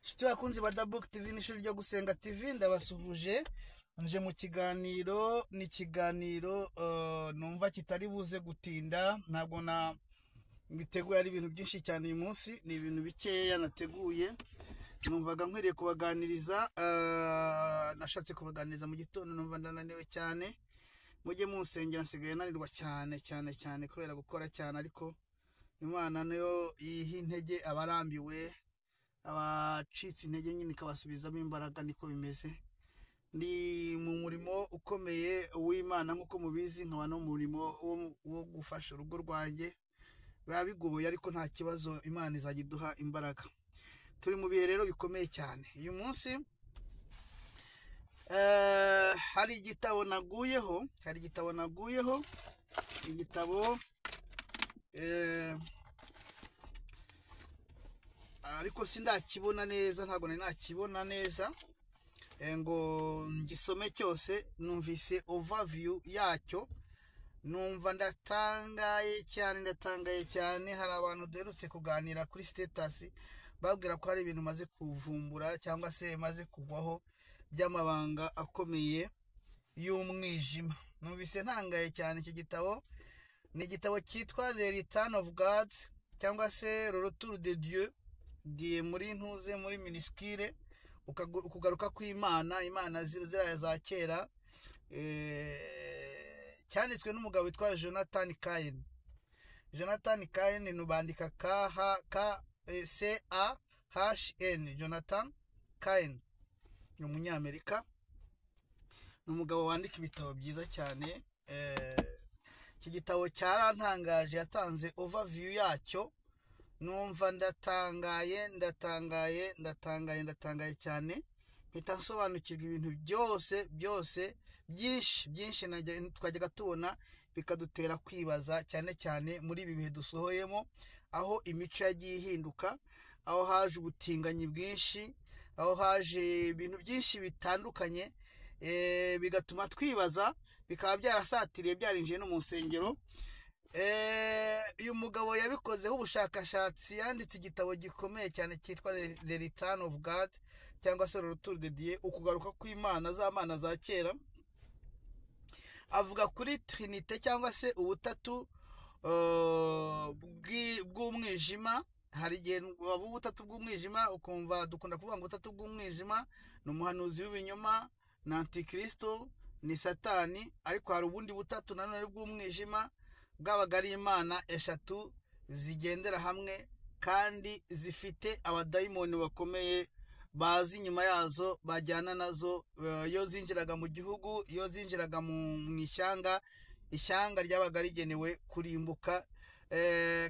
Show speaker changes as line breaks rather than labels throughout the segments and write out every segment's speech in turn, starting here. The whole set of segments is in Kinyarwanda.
Inshuti bakunzi ba Dabook TV n'ishuri ryo gusenga TV, ndabasuhuje. Nje mu kiganiro, ni ikiganiro numva kitari buze gutinda, ntabwo na mbiteguye ari ibintu byinshi cyane uyu munsi, ni ibintu bikeya nateguye. Numvaga nkwiriye kubaganiriza, nashatse kubaganiriza mu gitondo numva ndananiwe cyane. Mujye munsengera, nsigaye nanirwa cyane cyane cyane kubera gukora cyane, ariko Imana niyo yiha intege abarambiwe, abacitse intege nyine ikabasubizamo imbaraga, niko bimeze. Ndi mu murimo ukomeye w'Imana nk'uko mubizi, nkaba no mu murimo wo gufasha urugo rwanjye. Biba bigoye ariko nta kibazo, Imana izajya iduha imbaraga. Turi mu bihe rero bikomeye cyane. Uyu munsi hari igitabo naguyeho, igitabo ariko sindakibona neza, ntabwo nari nakibona neza ngo ngisome cyose. Numvise overview yacyo numva ndatangaye cyane. Hari abantu duherutse kuganira kuri status babwira ko hari ibintu maze kuvumbura cyangwa se maze kugwaho by'amabanga akomeye y'umwijima. Numvise ntangaye cyane. Icyo gitabo ni igitabo cyitwa The Return of God cyangwa se Le Retour de Dieu, giye muri ntuze muri minuscule, ukugaruka kw'Imana, Imana ziriya za kera. Cyanditswe n'umugabo witwa Jonathan Cain. Jonathan Cain nubandika K H K C A H N, Jonathan Cain ni umunyamerika, ni umugabo wandika ibitabo byiza cyane. Iki gitabo cyarantangaje, yatanze overview yacyo numva ndatangaye cyane, mpita nsobanukirwa ibintu byose byinshi twajyaga tubona bikadutera kwibaza, cyane cyane muri ibi bihe dusohoyemo, aho imico yagiye ihinduka, aho haje ubutinganyi bwinshi, aho haje ibintu byinshi bitandukanye, bigatuma twibaza, bikaba byarasatiriye byarinjiye no mu nsengero. Uyu mugabo yabikozeho ubushakashatsi, yanditse igitabo gikomeye cyane cyitwa The Return of God cyangwa se Le Retour de Dieu, ukugaruka kw'Imana, za mana za kera. Avuga kuri Trinité cyangwa se ubutatu bw'umwijima. Hari igihe bavuga ubutatu bw'umwijima ukumva dukunda kuvuga ngo ubutatu bw'umwijima ni umuhanuzi w'ibinyoma, ni antikristo, ni satani, ariko hari ubundi butatu nanone bw'umwijima bwabaga ari Imana eshatu zigendera hamwe kandi zifite abadayimoni bakomeye bazi inyuma yazo, bajyana nazo. Iyo zinjiraga mu gihugu, iyo zinjiraga mu ishyanga, ishyanga ryabaga rigenewe kurimbuka,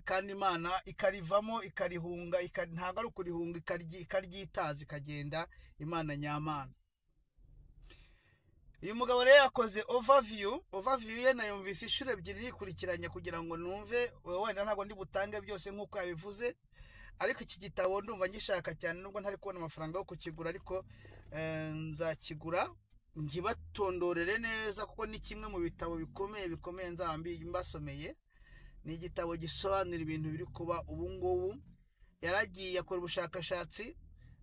kandi Imana ikarivamo ikarihunga, ntabwo ari ukurihunga, ikaryitaza ikagenda, Imana nyamana. Uyu mugabo rero yakoze overview ye nayumvise inshuro ebyiri yikurikiranye kugira ngo numve, wenda ntabwo ndi butange byose nk'uko yabivuze, ariko iki gitabo ndumva ngishaka cyane nubwo ntari kubona amafaranga yo kukigura, ariko nzakigura ngibatondorere neza, kuko ni kimwe mu bitabo bikomeye nzaba mbasomeye. Ni igitabo gisobanura ibintu biri kuba ubu ngubu. Yaragiye akora ubushakashatsi,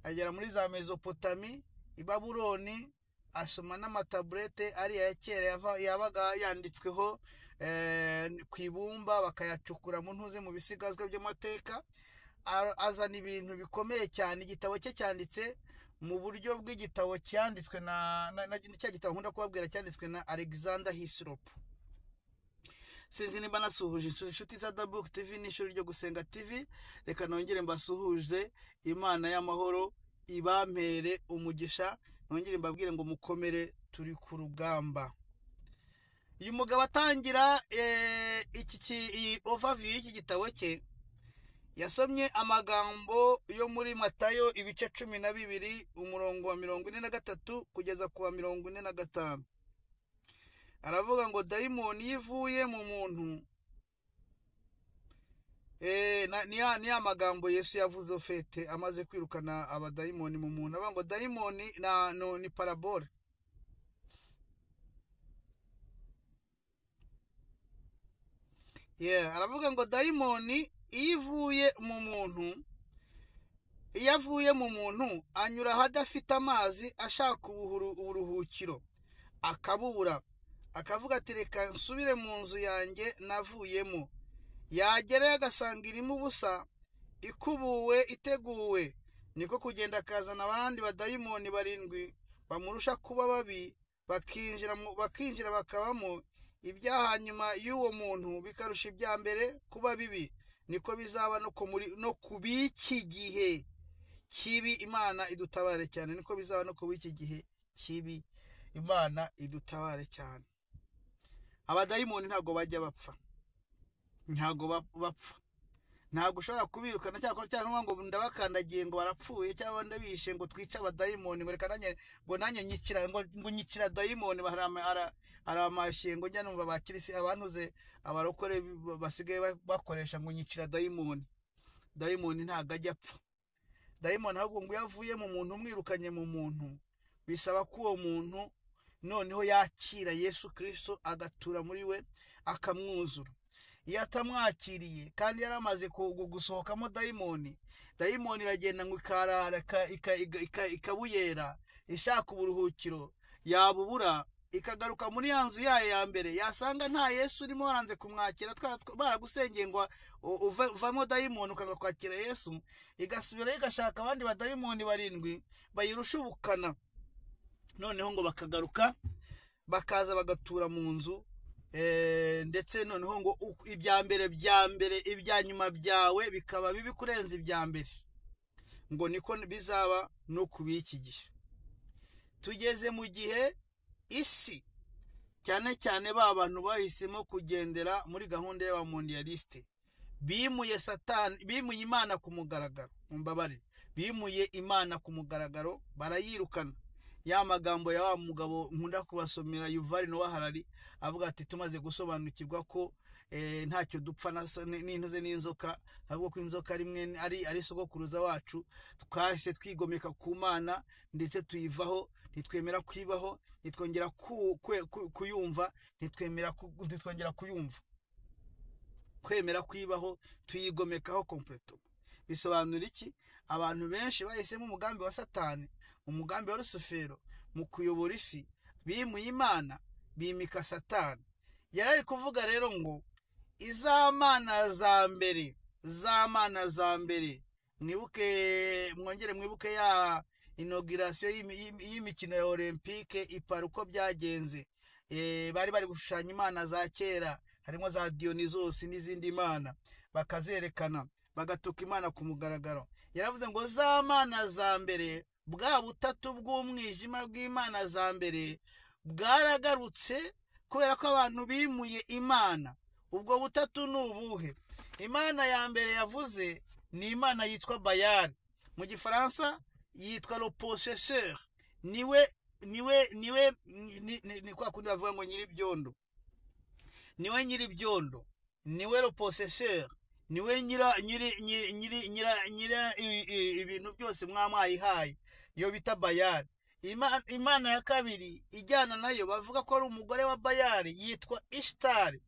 agera muri za Mesopotami, i Babuloni, asoma n'amataburete ariya ya kera yabaga yanditsweho ku ibumba, bakayacukura mu ntuze mu bisigazwa by'amateka. Azana ibintu bikomeye cyane. Igitabo cye cyanditse mu buryo bw'igitabo cyanditswe na cya gitabo nkunda kubabwira cyanditswe na Alexander Hislop. Sinzi nimba nasuhuje inshuti za Dabook TV n'ishuri ryo gusenga TV, reka nongere mbasuhuze. Imana y'amahoro ibampere umugisha, nongere mbabwire ngo mukomere, turi ku rugamba. Uyu mugabo atangira iyi overview y'iki gitabo cye, yasomye amagambo yo muri Matayo ibice 12 umurongo wa 43 kugeza ku wa 45. Aravuga ngo dayimoni yivuye mu muntu, ni amagambo Yesu yavuze ofete amaze kwirukana abadayimoni mu muntu. Avuga ngo dayimoni ni parabole. Aravuga ngo dayimoni ivuye mu muntu Iyo avuye mu muntu anyura ahadafite amazi ashaka uburuhukiro, akabubura, akavuga ati reka nsubire mu nzu yanjye navuyemo. Yagerayo agasanga irimo ubusa, ikubuwe, iteguwe. Niko kugenda akazana abandi badayimoni barindwi bamurusha kuba babi, bakinjira bakabamo. Ibyaha nyuma y'uwo muntu bikarusha ibya mbere kuba bibi. Niko bizaba no ku b'iki gihe kibi. Imana idutabare cyane. Niko bizaba no ku b'iki gihe kibi. Imana idutabare cyane. Abadayimoni ntabwo bajya bapfa, ntabwo bapfa, ntabwo ushobora kubirukana cyangwa ngo ndabakandagiye ngo barapfuye, cyangwa ndabishe ngo twice abadayimoni, ngo reka nanjye ngo nanjye nyikira ngo nyikira dayimoni. Hari amashyengo njya numva bakirisi abantuze abarokore basigaye bakoresha ngo nyikira dayimoni. Dayimoni ntabwo ajya apfa. Dayimoni ahubwo ngo iyo avuye mu muntu, umwirukanye mu muntu, bisaba ko uwo muntu noneho yakira Yesu Kristo agatura muri we, akamwuzura. Iyo atamwakiriye kandi yaramaze gusohokamo dayimoni, dayimoni iragenda ngo ikarara ikabuyera ishaka uburuhukiro, yabubura ikagaruka muri ya nzu yayo ya mbere, yasanga nta Yesu urimo, waranze kumwakira, baragusengeye ngo uvamo dayimoni ukanga kwakira Yesu, igasubirayo igashaka abandi badayimoni barindwi bayirusha ubukana, noneho ngo bakagaruka bakaza bagatura mu nzu. Ndetse noneho ngo ibya mbere bya mbere, ibya nyuma byawe bikaba bibi kurenza ibya mbere. Ngo niko bizaba no ku b'iki gihe. Tugeze mu gihe isi, cyane cyane ba bantu bahisemo kugendera muri gahunda y'abamondiyalisite, bimuye Satani, bimuye Imana ku mugaragaro, mumbabarire, bimuye Imana ku mugaragaro, barayirukana. Ya magambo ya wa mugabo nkunda kubasomera, Yuval Noah Harari, avuga ati tumaze gusobanukirwa ko ntacyo dupfa n'intuze n'inzoka, ahubwo ko inzoka rimwe ari sogokuruza wacu, twahise twigomeka ku Mana ndetse tuyivaho, ntitwemera kwibaho, ntitwongera kuyumva, ntitwongera kuyumva, kwemera kwibaho, tuyigomekaho completo. Bisobanura iki? Abantu benshi bahisemo umugambi wa Satani, umugambi wa Rusufero mu kuyobora isi, bimuye Imana bimika Satani. Yarari kuvuga rero ngo izamana za mbere, zamana za mbere, mwibuke, mwongere mwibuke ya inauguration y'imikino ya Olympique ipara uko byagenze. Bari gushushanya imana za kera, harimo za Dionysos n'izindi mana, bakazerekana, bagatuka Imana ku mugaragaro. Yaravuze ngo zamana za mbere, bwa butatu bw'umwijima bw'Imana za mbere bwaragarutse kubera ko abantu bimuye Imana. Ubwo butatu ni ubuhe? Imana ya mbere yavuze ni Imana yitwa Bayali, mu Gifaransa yitwa le possesseur, niwe niwe niwe ni kwa kundi bavuga ngo nyiribyondo, niwe nyiribyondo, niwe le possesseur, niwe nyira nyiri nyiri nyira nyira ibintu byose mwamwayihaye, iyo bita Bayali. Imana ya kabiri ijyana nayo bavuga ko ari umugore wa Bayali yitwa Ishtari.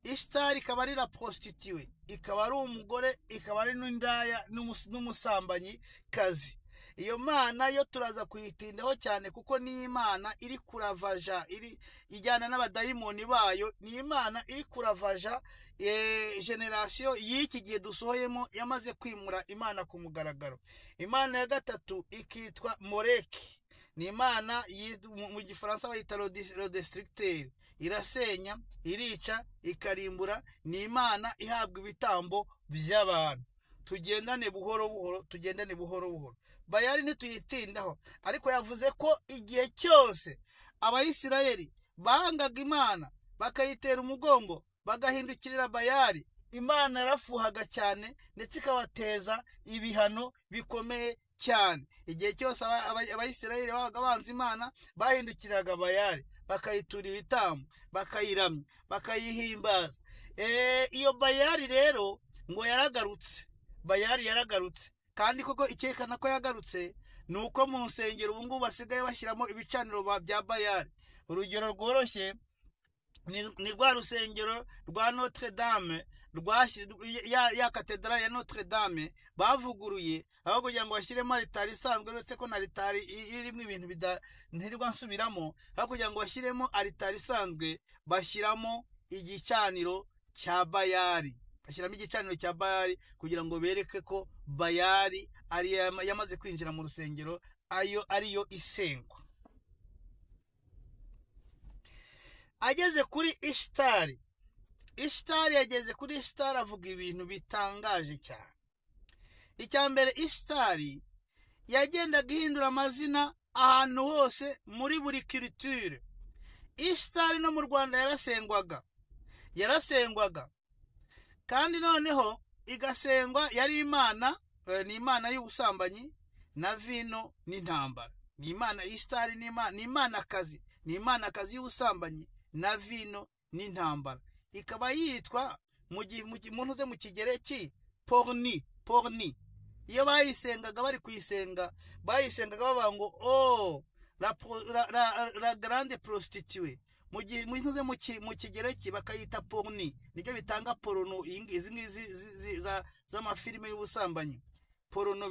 Ishtari ikaba ari la prostituée, ikaba ari umugore, ikaba ari n'indaya n'umusambanyi kazi. Iyo mana yo turaza kuyitindaho cyane kuko ni Imana iri kuravaja, iri ijyana n'abadayimoni bayo, ni Imana iri kuravaja generation y'iki gihe dusohoyemo yamaze kwimura Imana ku mugaragaro. Imana ya gatatu ikitwa Moleki, ni Imana mu Gifaransa bayita le destructeur, irasenya, irica, ikarimbura, ni Imana ihabwa ibitambo by'abantu. Tugendane buhoro buhoro, tugendane buhoro buhoro. Bayali ntituyitindaho, ariko yavuze ko igihe cyose Abayisiraheli bangaga Imana bakayitera umugongo bagahindukirira Bayali, Imana yarafuhaga cyane ndetse ikabateza ibihano bikomeye cyane. Igihe cyose Abayisiraheli babaga banze Imana, bahindukiraga Bayali, bakayitura ibitambo, bakayiramya, bakayihimbaza. Iyo Bayali rero ngo yaragarutse, Bayali yaragarutse. Kandi koko icyerekana ko yagarutse ni uko mu nsengero ubu ngubu basigaye bashyiramo ibicaniro bya Bayali. Urugero rworoshye, Ni rwa rusengero rwa Notre Dame, ya katedrali ya Notre Dame bavuguruye, aho kugira ngo bashyiremo alitari isanzwe, uretse ko na alitari irimo ibintu ntirirwa nsubiramo, aho kugira ngo bashyiremo alitari isanzwe bashyiramo igicaniro cya Bayali, bashyiramo igicaniro cya Bayali kugira ngo bereke ko Bayali ari yamaze kwinjira mu rusengero, ayo ariyo isengwa. Ageze kuri Ishitari, Ishitari yageze kuri Ishitari avuga ibintu bitangaje cyane. Icya mbere, Ishitari yagendaga ihindura amazina ahantu hose muri buri culture. Ishitari no mu Rwanda yarasengwaga, kandi noneho igasengwa yari imana, ni imana y'ubusambanyi na vino n'intambara. Ni imana Ishitari, ni imanakazi, ni imanakazi y'ubusambanyi na vino n'intambara. Ikaba yitwa mu Kigereki porni. Iyo bayisengaga bari kuyisenga, bayisengaga bavuga ngo oh la grande prostituée. Mu Kigereki bakayita porni, nibyo bitanga porno, izi ngizi z'amafilime y'ubusambanyi. Porno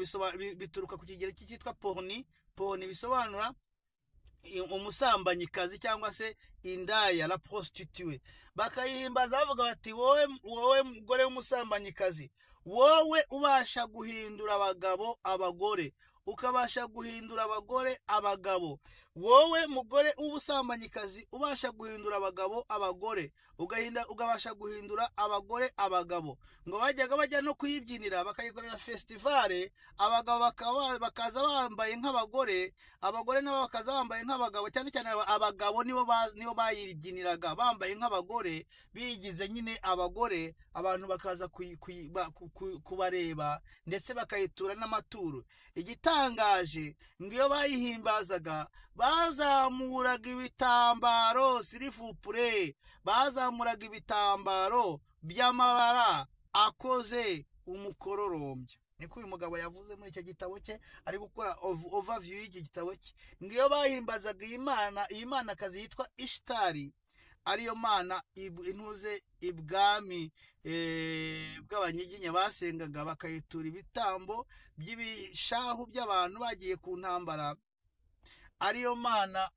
bituruka ku Kigereki cyitwa porni. Porni bisobanura umusambanyikazi cyangwa se indaya, la prostituée. Bakayihimbaza bavuga bati wowe mugore w'umusambanyikazi, wowe ubasha guhindura abagabo abagore, ukabasha guhindura abagore abagabo, wowe mugore w'ubusambanyikazi ubasha guhindura abagabo abagore, ukabasha guhindura abagore abagabo. Ngo bajyaga bajya no kuyibyinira bakayikorera festivale, abagabo bakaza bambaye nk'abagore, abagore nabo bakaza bambaye nk'abagabo. Cyane cyane abagabo nibo bayibyiniraga bambaye nk'abagore, bigize nyine abagore, abantu bakaza kubareba ndetse bakayitura n'amaturo. Igitangaje ngo iyo bayihimbazaga bazamuraga ibitambaro, sirifupure, bazamuraga ibitambaro by'amabara akoze umukororombya. Niko uyu mugabo yavuze muri icyo gitabo cye, ari gukora overview y'iki gitabo cye. Ngo iyo bahimbazaga iyi manakazi yitwa Ishitari, ariyo mana intuze ibwami bw'abanyiginya basengaga, bakayitura ibitambo by'ibishahu by'abantu bagiye ku ntambara, ariyo mana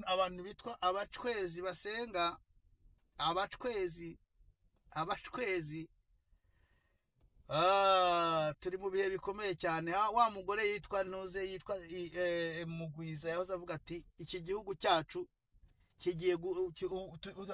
abantu bitwa abacwezi basenga, abacwezi. Turi mu bihe bikomeye cyane. Wa mugore yitwa Ntuze, yitwa Mugwiza, yahoze avuga ati iki gihugu cyacu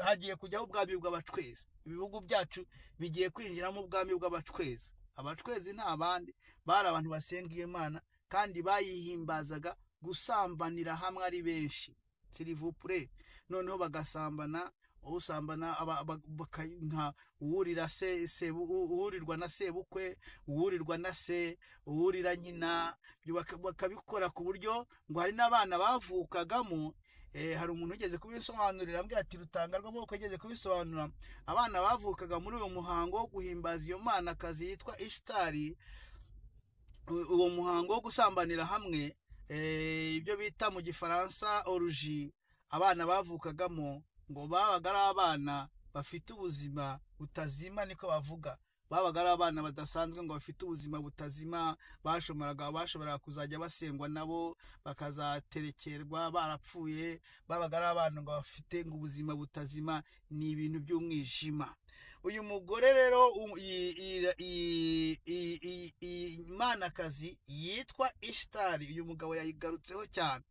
hagiye kujyaho ubwami bw'abacwezi, ibihugu byacu bigiye kwinjiramo ubwami bw'abacwezi. Abacwezi nta bandi, bari abantu basenga iyo Imana kandi bayihimbazaga gusambanira hamwe ari benshi, sirivupure. Noneho bagasambana, usambana uwurira se, uwurirwa na sebukwe, uwurirwa na se, uwurira nyina, bakabikora ku buryo ngo hari n'abana bavukagamo. Hari umuntu ugeze kubisobanurira ambwira ati Rutanga rw'amaboko yageze kubisobanura, abana bavukaga muri uyu muhango wo guhimbaza iyo manakazi yitwa Ishitari, uwo muhango wo gusambanira hamwe, ibyo bita mu Gifaransa orgie, abana bavukagamo ngo babaga ari abana bafite ubuzima butazima, niko bavuga. Babaga ari abana badasanzwe ngo bafite ubuzima butazima, bashoboraga kuzajya basengwa nabo, bakazaterekerwa barapfuye. Babaga ari abana ngo bafite ngo ubuzima butazima, ni ibintu by'umwijima. Uyu mugore rero, imanakazi yitwa Ishitari, uyu mugabo yayigarutseho cyane,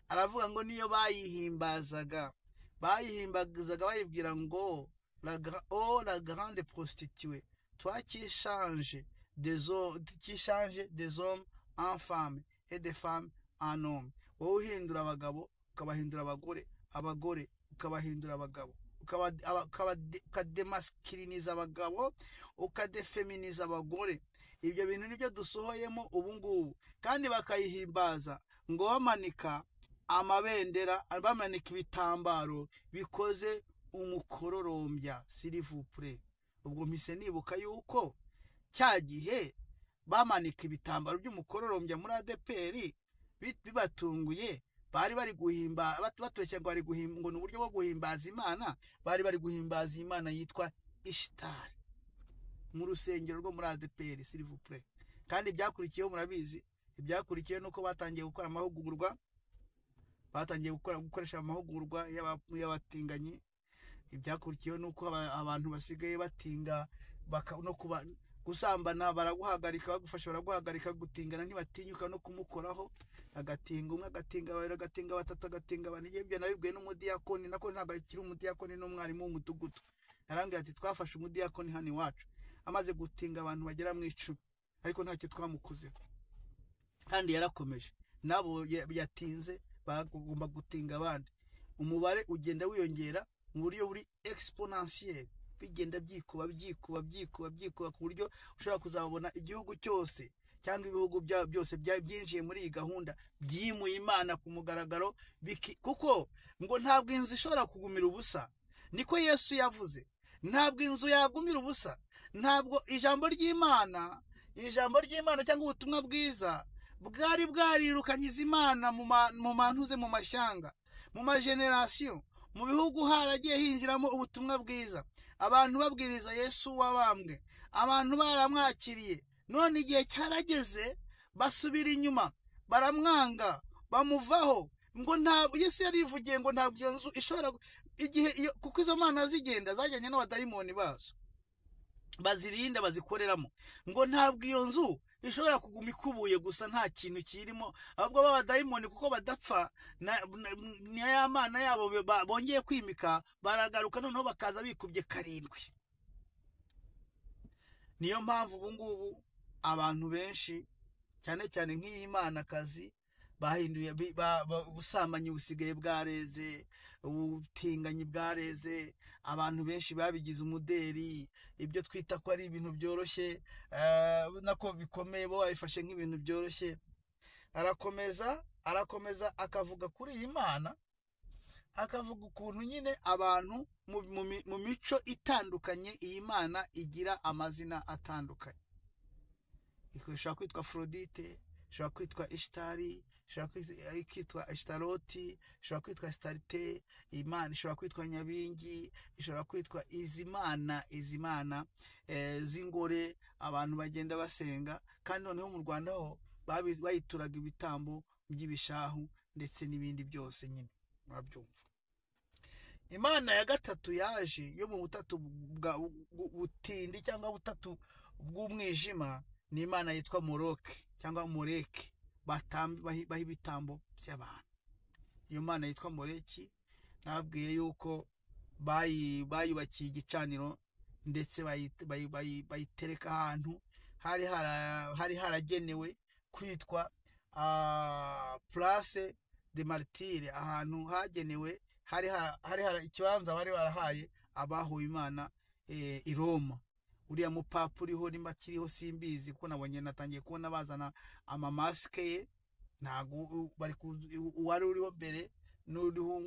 aravuga ngo niyo bayihimbazaga bayibwira ngo oh la grande prostituée, toi qui changes des hommes en femmes et des femmes en hommes. Wowe uhindura abagabo ukabahindura abagore, abagore ukabahindura abagabo, ukademaskiliniza abagabo, ukadefeminiza abagore. Ibyo bintu nibyo dusohoyemo ubu ngubu. Kandi bakayihimbaza ngo bamanika amabendera, bamanika ibitambaro bikoze umukororombya, sirivupure. Ubwo mpise nibuka yuko cya gihe bamanika ibitambaro by'umukororombya muri ADPR bibatunguye, Bari bari guhimba batubeshya ngo bari guhimba, ngo ni uburyo bwo guhimbaza Imana. Bari bari guhimbaza Imana yitwa Ishitari mu rusengero rwo muri ADEPR, s'il vous plaît. Kandi ibyakurikiyeho murabizi, ibyakurikiyeho nuko batangiye gukora amahugurwa, batangiye gukoresha amahugurwa y'abatinganyi. Ibyakurikiyeho nuko abantu basigaye batinga no kuba gusambana baraguhagarika, bagufasha baraguhagarika, gutingana ntibatinyuka no kumukoraho. Agatinga umwe, agatinga babiri, agatinga batatu, agatinga bane. Ibyo nabibwiwe n'umudiyakoni, nako ntabwo akiri umudiyakoni, n'umwarimu w'umudugudu. Yarambwira ati twafashe umudiyakoni hano iwacu amaze gutinga abantu bagera mu 10, ariko ntacyo twamukozeho, kandi yarakomeje. Nabo yatinze bagomba gutinga abandi. Umubare ugenda wiyongera mu buryo buri exponentiel, bigenda byikuba byikuba byikuba byikuba, ku buryo ushobora kuzabona igihugu cyose cyangwa ibihugu byose byinjiye muri iyi gahunda, byimuye Imana ku mugaragaro. Kuko ngo ntabwo inzu ishobora kugumira ubusa, niko Yesu yavuze. Ntabwo inzu yagumira ubusa, ntabwo ijambo ry'Imana, ijambo ry'Imana cyangwa ubutumwa bwiza bwari bwarirukanyiza Imana mu mantuze, mu mashyanga, mu mageneration, mu bihugu haragiye hinjiramo ubutumwa bwiza, abantu babwiriza Yesu wabambwe, abantu baramwakiriye. None igihe cyarageze basubira inyuma, baramwanga, bamuvaho. Ngo ntabwo Yesu yarivugiye ngo ntabwo iyo nzu ishobora igihe, kuko izo mana zigenda zajyanye n'abadayimoni bazo bazirinda bazikoreramo, ngo ntabwo iyo nzu ishobora kuguma ikubuye gusa nta kintu kirimo, ahubwo b'abadayimoni kuko badapfa na ya mana yabo bongeye kwimika, baragaruka noneho bakaza bikubye 7. Niyo mpamvu ubu ngubu abantu benshi cyane cyane nk'iyi manakazi bahinduye ubusambanyi busigaye bwareze, ubutinganyi bwareze, abantu benshi babigize umuderi, ibyo twita ko ari ibintu byoroshye nako bikomeye, bo babifashe nk'ibintu byoroshye. Arakomeza akavuga kuri iyi Mana, akavuga ukuntu nyine abantu mu mico itandukanye iyi Mana igira amazina atandukanye. Ishobora kwitwa Afrodite, ishobora kwitwa Ishitari, ishobora kwitwa Ishitaroti, ishobora kwitwa Sitarite, Imana ishobora kwitwa Nyabingi, ishobora kwitwa izimana izimana z'ingore abantu bagenda basenga. Kandi noneho mu Rwanda ho bayituraga ibitambo by'ibishahu ndetse n'ibindi byose nyine murabyumva. Imana ya gatatu yaje yo mu butatu butindi cyangwa butatu bw'umwijima ni Imana yitwa Moroke cyangwa Moreke, baha ibitambo by'abantu. Iyo Mana yitwa Moreki nababwiye yuko bayubakiye igicaniro ndetse bayitereka ahantu hari haragenewe kwitwa Place de Martyre, ahantu hagenewe hari ikibanza bari barahaye abahuye Imana i Roma. Uriya mupapa uriho nimba akiriho simbizi, kuko nabonye natangiye kubona bazana amamaske ye, ntago bari uwari uriho mbere n'uriho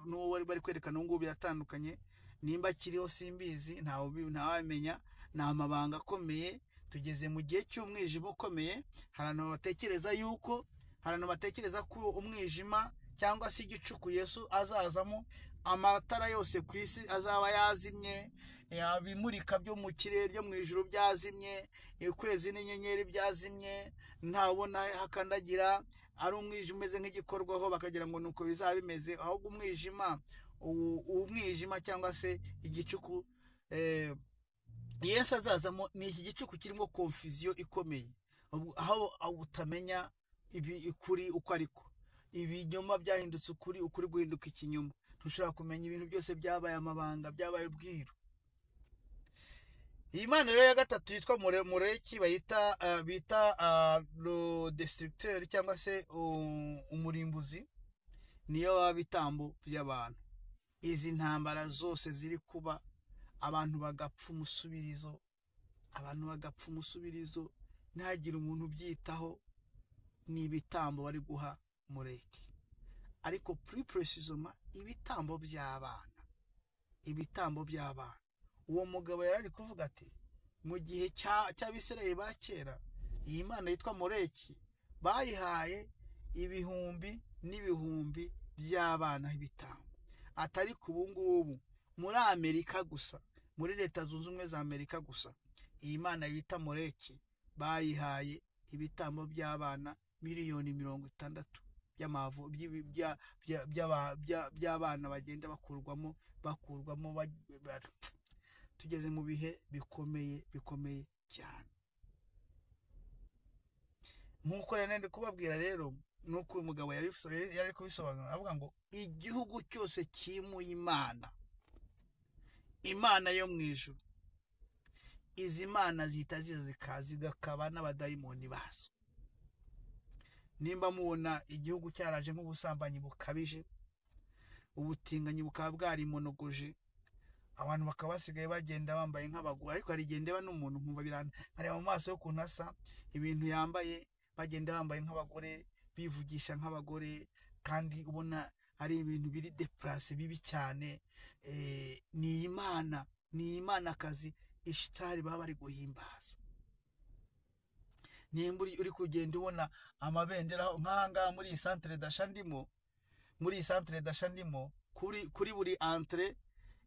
n'uwo bari kwerekana ubu biratandukanye. Nimba akiriho simbizi, ntawamenya, ni amabanga akomeye. Tugeze mu gihe cy'umwijima ukomeye. Hari abantu batekereza yuko, hari abantu batekereza ko umwijima cyangwa se igicuku Yesu azazamo, amatara yose ku isi azaba yazimye, ibimurika byo mu kirere byo mu ijuru byazimye, ukwezi n'inyenyeri byazimye, ntabona hakandagira, ari umwijima umeze nk'igikorwaho, bakagira ngo nuko bizaba bimeze. Ahubwo umwijima, umwijima cyangwa se igicuku Yesu azazamo ni iki gicuku kirimo confusion ikomeye, aho utamenya ibi ukuri uko ariko, ibinyoma byahindutse ukuri, ukuri guhinduka ikinyoma, ntushobora kumenya, ibintu byose byabaye amabanga, byabaye ubwiru. Iyi Mana rero ya gatatu yitwa Moreki bayita bita le destructeur cyangwa se umurimbuzi, niyo baba bitambo by'abantu. Izi ntambara zose ziri kuba, abantu bagapfa umusubirizo, abantu bagapfa umusubirizo, ntihagire umuntu ubyitaho, ni ibitambo bari guha Moreki. Ariko plus précisément ibitambo by'abana, ibitambo by'abana. Uwo mugabo yarari kuvuga ati mu gihe cy'Abisirayeli ba kera, iyi Mana yitwa Moreki bayihaye 2000 n'ibihumbi by'abana ibitambo. Atari ku ngubu muri Amerika gusa, muri Leta Zunze Ubumwe za Amerika gusa, iyi mana bita Moleki bayihaye ibitambo by'abana 60 miliyoni by'abana bagenda bakurwamo. Tugeze mu bihe bikomeye, bikomeye cyane. Nk'uko rero ndi kubabwira rero, nuko uyu mugabo yari kubisobanura, avuga ngo igihugu cyose cyimuye Imana, Imana yo mu ijuru, izi mana zihita ziza zigakaba n'abadayimoni bazo. Nimba mubona igihugu cyarajemo ubusambanyi bukabije, ubutinganyi bukaba bwarimonogoje, abantu bakaba basigaye bagenda bambaye nk'abagore, ariko hari igihe ndeba n'umuntu nkumva nkareba mu maso y'ukuntu asa, ibintu yambaye, bagenda bambaye nk'abagore, bivugisha nk'abagore, kandi ubona ari ibintu biri déplacé, bibi cyane. Ni Imana, ni imanakazi Ishitari baba bari guhimbaza. Nimba uri kugenda ubona amabendera nk'aha ngaha muri iyi centre d'achat ndimo, muri iyi centre d'achat ndimo, kuri buri entrée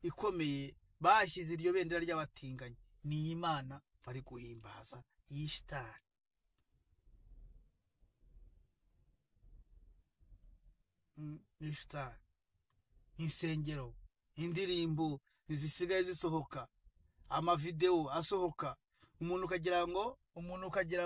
ikomeye bashyize iryo bendera ry'abatinganyi, ni Imana bari guhimbaza y'Ishitari. Ishitari, insengero, indirimbo zisigaye zisohoka, amavidewo asohoka, umuntu ukagira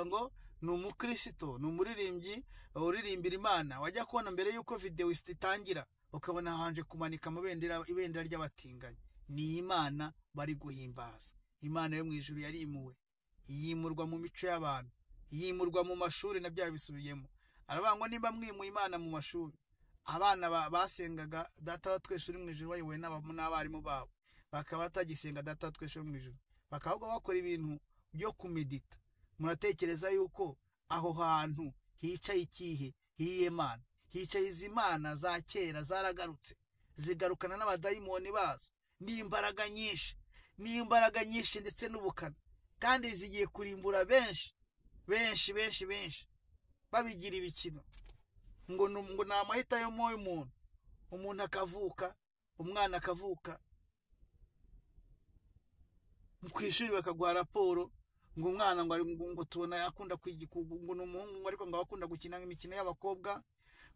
ngo ni umukristo, ni umuririmbyi uririmbira Imana, wajya kubona mbere y'uko videwo itangira ukabona hanje kumanika amabendera, ibendera ry'abatinganyi. Ni Imana bari guhimbaza. Imana yo mu ijuru yarimuwe, yimurwa mu mico y'abantu, yimurwa mu mashuri, na bya bisubiyemo. Aravuga ngo nimba mwimuye Imana mu mashuri, abana basengaga Data wa twese uri mu ijuru bayobowe n'abarimu babo, bakaba batagisenga Data wa twese uri mu ijuru, bakaba ahubwo bakora ibintu byo kumedita, muratekereza yuko aho hantu hicaye ikihe? Hiye Mana? Hicaye izi mana za kera zaragarutse, zigarukana n'abadayimoni bazo n'imbaraga nyinshi, n'imbaraga nyinshi ndetse n'ubukana, kandi zigiye kurimbura benshi, benshi, benshi, benshi, babigira ibikino ngo ni amahitamo y'umuntu. Umuntu akavuka, umwana akavuka, ku ishuri bakaguha raporo ngo umwana ngo ngo tubona akunda kwiga, ngo ni umuhungu ariko ngo akunda gukina imikino y'abakobwa,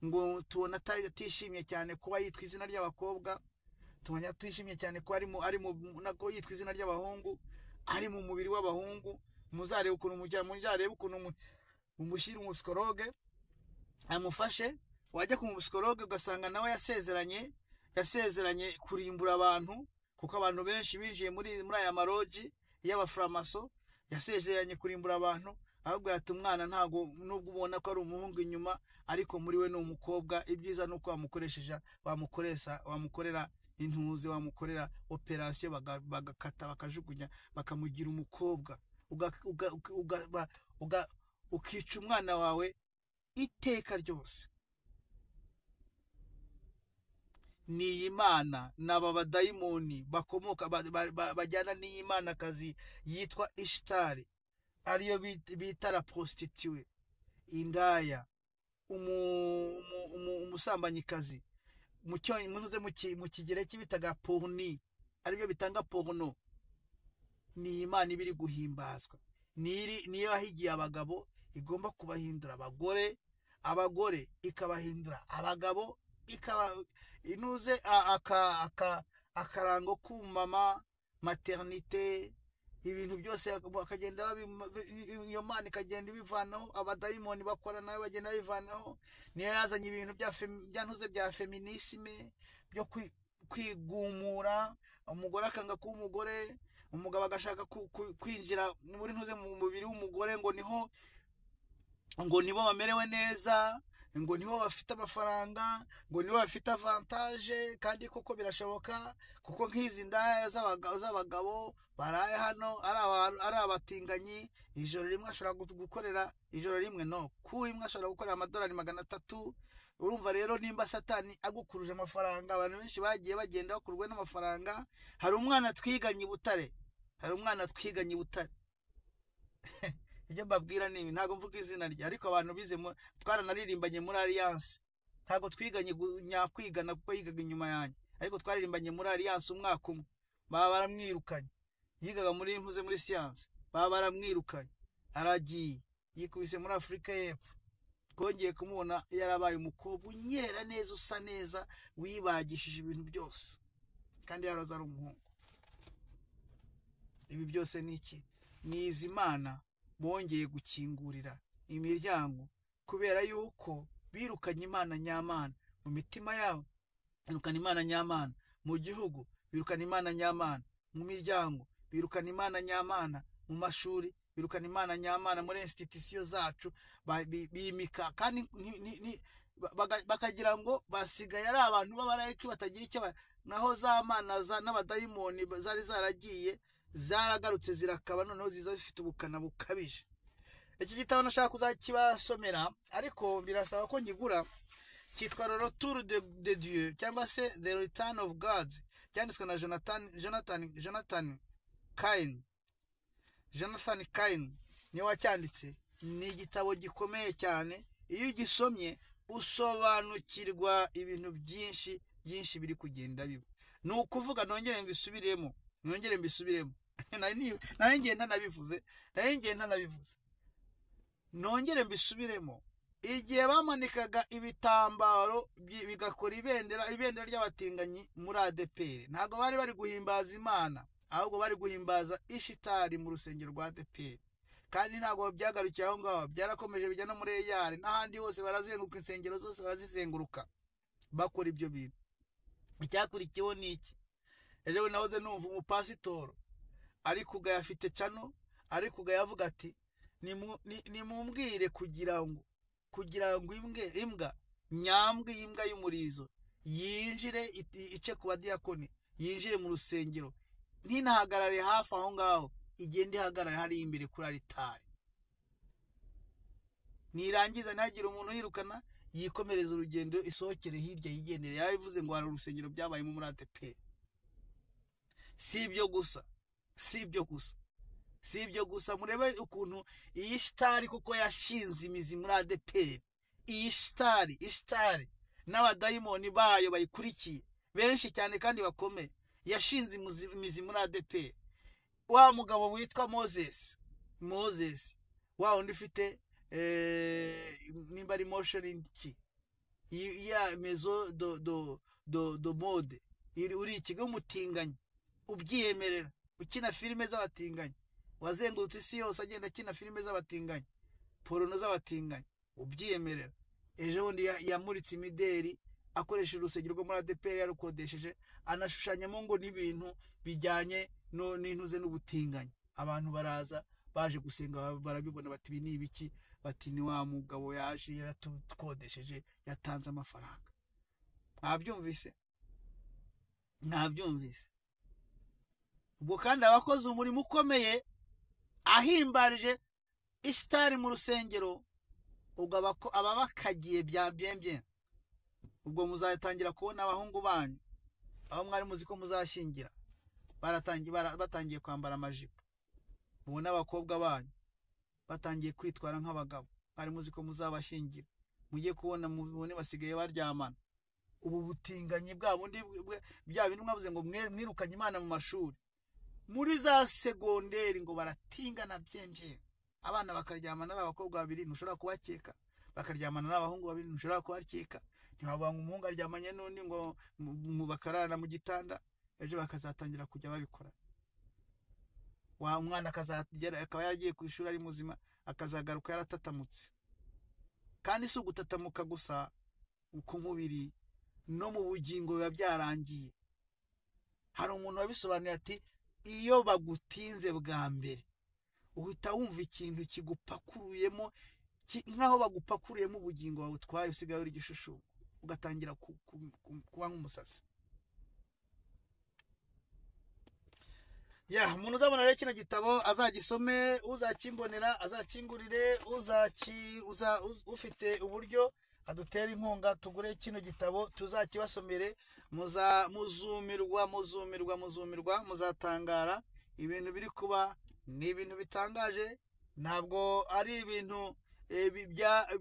ngo tubona atishimye cyane kuba yitwa izina ry'abakobwa, tubona atishimye cyane kuba ari mu nako yitwa izina ry'abahungu, ari mu mubiri w'abahungu. Muzarebe ukuntu muzarebe ukuntu mumushyira umupsychologue amufashe. Wajya ku mupsychologue ugasanga nawe yasezeranye kurimbura abantu, kuko abantu benshi binjiye muri aya maroji y'abafuramaso. Yasezeranye kurimbura abantu, ahubwo ati umwana ntabwo, nubwo ubona ko ari umuhungu inyuma, ariko muri we ni umukobwa. Ibyiza ni uko wamukoresheje, wamukoresha, wamukorera intuze, wamukorera opération, bagakata, bakajugunya, bakamugira umukobwa. Ukica umwana wawe iteka ryose. Ni iyi mana, ni aba badayimoni bakomoka bajyana n'iyi manakazi yitwa Ishitari, ariyo bita la prostituée, indaya, umusambanyikazi. Mu cyo muze mu Kigereki bitaga porni, aribyo bitanga porno. Ni Imana iba iri guhimbazwa, niyo yahigiye abagabo igomba kubahindura abagore, abagore ikabahindura abagabo, ikaba inuze akarango k'umumama, maternité, ibintu byose bakagenda iyo mana ikagenda ibivanaho. Abadayimoni bakora nayo bagenda babivanaho. Niyo yazanye ibintu bya ntuze bya féminisme, byo kwigumura, umugore akanga kuba umugore, umugabo agashaka kwinjira muri ntuze mu mubiri w'umugore, ngo niho, ngo nibo bamerewe neza, ngo nibo bafite amafaranga, ngo nibo bafite avantage. Kandi koko birashoboka, kuko nk'izi ndaya z'abagabo baraye hano ari abatinganyi, ijoro rimwe ashobora gukorera, ijoro rimwe no ku imwe ashobora gukorera amadolari 300. Urumva rero, nimba Satani agukuruje amafaranga, abantu benshi bagiye bagenda bakurwa n'amafaranga. Hari umwana twiganye i Butare, hari umwana twiganye i Butare. Ibyo mbabwira ni ibi, ntabwo mvuga izina rye, ariko abantu bize twaranaririmbanye muri Alliance. Ntabwo twiganye nyakwigana kuko yigaga inyuma yanjye, ariko twaririmbanye muri Alliance umwaka umwe, baba baramwirukanye. Yigaga muri mpuze muri science, baba baramwirukanye, aragiye yikubise muri Afurika y'Epfo. Twongeye kumubona yarabaye umukobwa unyerera neza, usa neza, wibagishije ibintu byose, kandi yaraza ari umuhungu. Ibi byose ni iki? Ni izi Mana bongeye gukingurira imiryango, kubera yuko birukanye Imana nyamana mu mitima yabo, birukana Imana nyamana mu gihugu, birukana Imana nyamana mu miryango, birukana Imana nyamana mu mashuri, birukana Imana nyamana muri institution zacu, bimika kandi bakagira ngo basigaye ari abantu b'abarayiki batagira icyo. Naho za mana n'abadayimoni zari zaragiye zaragarutse zirakaba, noneho ziza zifite ubukana bukabije. Iki gitabo nashaka kuzakibasomera, ariko birasaba ko ngigura. Cyitwa Le Retour de Dieu cyangwa se The Return of God, cyanditswe na Jonathan Cain. Jonathan Cain niwe wacyanditse. Ni igitabo gikomeye cyane, iyo ugisomye usobanukirwa ibintu byinshi byinshi biri kugenda biba. Ni ukuvuga, nongere mbisubiremo, nari ngiye ntanabivuze, nongere mbisubiremo. Igihe bamanikaga ibitambaro bigakora ibendera ry'abatinganyi muri ADEPR, ntabwo bari bari guhimbaza Imana, ahubwo bari guhimbaza ishitari mu rusengero rwa ADEPR. Kandi ntabwo byagarukiye aho ngaho, byarakomeje bijya no muri EYAR n'ahandi hose, barazenguruka insengero zose barazizenguruka bakora ibyo bintu. Icyakurikiyeho ni iki? Ejo nahoze numva umupasitoro ari kugaya, afite cano, ari kugaya avuga ati nimumbwire kugira ngo imbwa nyambwe y'imbwa y'umurizo yinjire ice ku badiyakoni, yinjire mu rusengero, ntinahagarare hafi aho ngaho, igende ihagarare hari imbere kuri alitari, nirangiza ntihagire umuntu yirukana, yikomereza urugendo, isohokere hirya yigendere. Yarabivuze ngo hari urusengero byabayemo muri ADEPR. Si ibyo gusa, murebe ukuntu iyi shitari kuko yashinze imizi muri ADEPR. Iyi shitari n'abadayimoni bayo bayikurikiye benshi cyane kandi bakomeye, yashinze imizi muri ADEPR. Wa mugabo witwa Moses, wa undi ufite nimba ari motion iki ya mezo do mode, uri ikigo umutinganyi ubyiyemerera, ukina filime z'abatinganyi, wazengurutse isi yose agenda akina filime z'abatinganyi, porono z'abatinganyi, ubyiyemerera. Ejo bundi yamuritse imideri akoresheje urusengero rwo muri ADEPR yarukodesheje, anashushanyamo ngo n'ibintu bijyanye n'intuze n'ubutinganyi. Abantu baraza baje gusenga barabibona, bati ibi ni ibiki? Bati ni wa mugabo yaje yaratukodesheje, yatanze amafaranga. Mwabyumvise? Ubwo kandi abakoze umurimo ukomeye ahimbarije ishitari mu rusengero, ubwo ababakagiye bya byembye. Ubwo muzatangira kubona abahungu banyu aho mwari muzi ko muzashyingira batangiye kwambara amajipo, mubona abakobwa banyu batangiye kwitwara nk'abagabo, mwari muzi ko muzabashyingira, mugiye kubona mubone basigaye baryamana. Ubu butinganyi bwa bundi bya bintu mwavuze ngo mwirukanye Imana mu mashuri, muri za segonderi ngo baratingana byembye, abana bakaryamana ari abakobwa babiri ntushobora kubakeka, bakaryamana n'abahungu babiri ntushobora kubakeka, ntiwavuga ngo umuhungu aryamanye n'undi ngo bakararana mu gitanda, ejo bakazatangira kujya babikora. Wa mwana akazagera akaba yaragiye ku ishuri ari muzima, akazagaruka yaratatamutse. Kandi si ugutatamuka gusa ku mubiri, no mu bugingo biba byarangiye. Hari umuntu wabisobanuye ati iyo bagutinze bwa mbere uhita wumva ikintu kigupakuruyemo, nkaho bagupakuruyemo ubugingo babutwaye, usigaye uri igishushu, ugatangira kuba nk'umusazi. Ya umuntu uzabona rero kino gitabo azagisome, uzakimbonera azakingurire, ufite uburyo adutera inkunga tugure kino gitabo tuzakibasomere, muzumirwa muzumirwa muzumirwa, muzatangara. Ibintu biri kuba ni ibintu bitangaje, ntabwo ari ibintu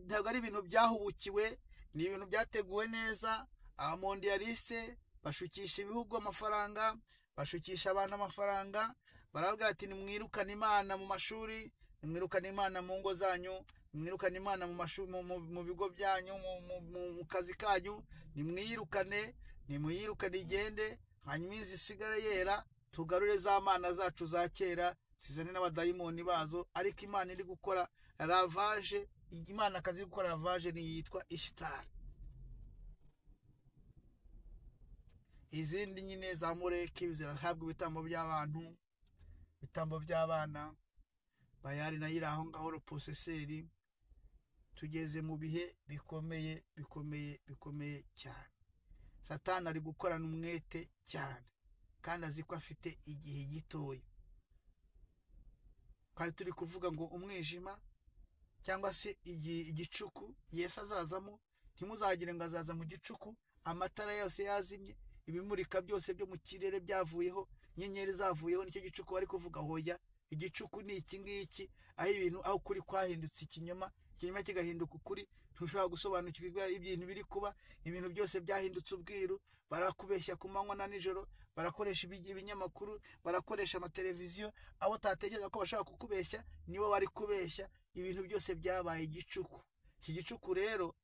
ntabwo ari ibintu byahubukiwe, Ni ibintu byateguwe neza. Abamondialiste bashukisha ibihugu amafaranga, bashukisha abantu amafaranga, barabwira ati nimwirukane Imana mu mashuri, nimwirukane Imana mu ngo zanyu, nimwirukane Imana mu mashuri, mu bigo byanyu, mu kazi kanyu, nimwirukane, nimuyirukane igende, hanyuma inzu isigare yera, tugarure za mana zacu za kera, zizane n'abadayimoni bazo. Ariko Imana iri gukora ravage, Imana akazi iri gukora ravage ni yitwa Ishitari. Izindi nyine za Moleki zirahabwa ibitambo by'abantu, ibitambo by'abana, Bayali nayo iri aho ngaho reposeseri. Tugeze mu bihe bikomeye bikomeye bikomeye cyane. Satani ari gukorana umwete cyane, kandi azi ko afite igihe gitoya. Kandi turi kuvuga ngo umwijima cyangwa se igicuku Yesu azazamo, ntimuzagire ngo azaza mu gicuku, amatara yose yazimye, ibimurika byose byo mu kirere byavuyeho, inyenyeri zavuyeho, nicyo gicuku bari kuvuga. Hoya, igicuku ni iki ngiki, aho ibintu, aho ukuri kwahindutse ikinyoma, ikinyoma kigahinduka ukuri, ntushobora gusobanukirwa ibintu biri kuba, ibintu byose byahindutse ubwiru, barakubeshya ku manywa na nijoro, barakoresha ibinyamakuru, barakoresha amateleviziyo, abo utatekereza ko bashobora kukubeshya nibo bari kubeshya. Ibintu byose byabaye igicuku. Iki gicuku rero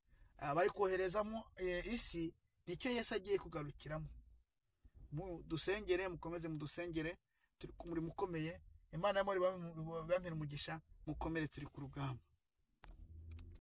bari koherezamo isi, nicyo Yesu agiye kugarukiramo. Mudusengere, mukomeze mudusengere, turi ku murimo ukomeye. Imana y'amahoro ibampere umugisha, mukomere, turi ku rugamba.